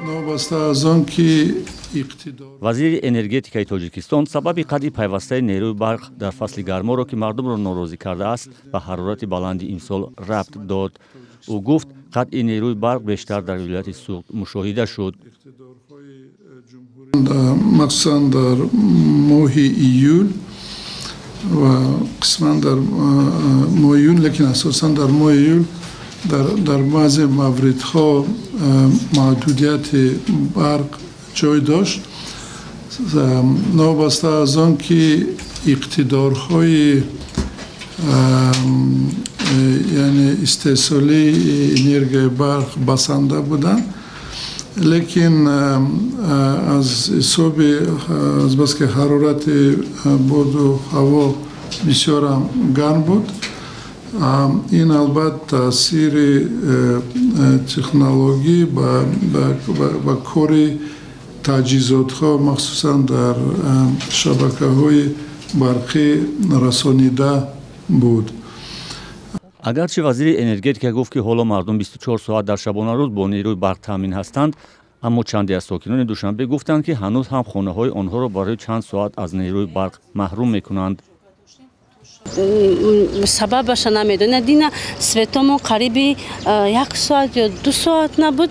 Новобаста аз он ки Вазири энергетикаи Тоҷикистон сабаби қатъи пайвастаи нерӯи барқ дар фасли гарморо, ки мардумро норозӣ кардааст, ба ҳарорати баланди имсол рабт дод. Ӯ гуфт, қатъи нерӯи барқ бештар дар вилояти Суғд мушоҳида шуд. Махсусан дар моҳи июл ва қисман дар моҳи июн, лекин асосан дар моҳи июл дар баъзе мавридҳо маҳдудияти барқ ҷой дошт. Новобаста аз он ки иқтидорҳои, яъне истеҳсолии энергияи барқ басанда буданд, лекин аз ҳисоби азбаски ҳарорати боду ҳаво бисёрам гарм буд, ин албатта таъсири технологӣ ба кори таҷҳизотҳо, махсусан дар шабакаҳои барқӣ, расонида буд. Агарчи вазири энергетика гуфт, ки ҳоло мардум 24 соат дар шабонарӯз бо нерӯи барқ таъмин ҳастанд, аммо чанде аз сокинони Душанбе гуфтанд, ки ҳанӯз ҳам хонаҳои онҳоро барои чанд соат аз нерӯи барқ маҳрум мекунанд. Сабабаша намедонам. Дина светомон қариби як соат ё 2 соат набуд.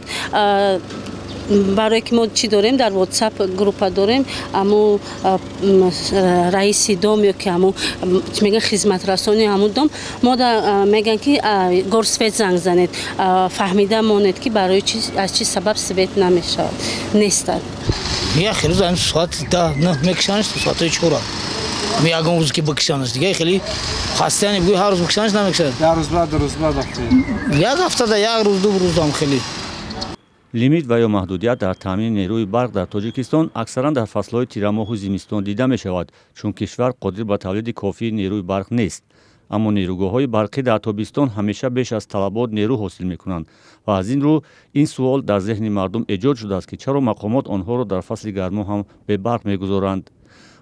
Барое ки мо чӣ дорем, дар WhatsApp группа дорем, аму раиси дом ё ки аму чӣ мегӯян, хизматрасони ҳамун дом мо мегӯян, ки горсвет занг занед, фаҳмида монед, ки барои чи, аз чӣ сабаб свет намешавад, нестад. Я хеле рӯз соати 10, 9 мекушанаш, соатҳои 4 ягон рӯз ки бикушанаш, дига хеле хастаяни бугӯи, ҳар рӯз бикушанаш, намекушад. Як рӯз баъд, рӯз баъд. Як ҳафтада як рӯз, ду рӯзам хеле. Лимит ва ё маҳдудият дар таъмини нерӯи барқ дар Тоҷикистон аксаран дар фаслҳои тирамоҳу зимистон дида мешавад, чун кишвар қодир ба тавлиди кофии нерӯи барқ нест. Аммо нерӯгоҳҳои барқӣ дар тобистон ҳамеша беш аз талабот нерӯ ҳосил мекунанд ва аз ин рӯ ин суол дар зеҳни мардум эҷод шудааст, ки чаро мақомот онҳоро дар фасли гармо ҳам бебарқ мегузоранд.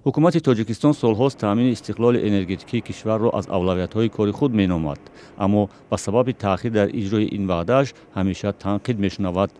Ҳукумати Тоҷикистон солҳост таъмини истиқлоли энергетикии кишварро аз авлавиятҳои кори худ меномад, аммо ба сабаби таъхир дар иҷрои ин ваъдааш ҳамеша танқид мешунавад.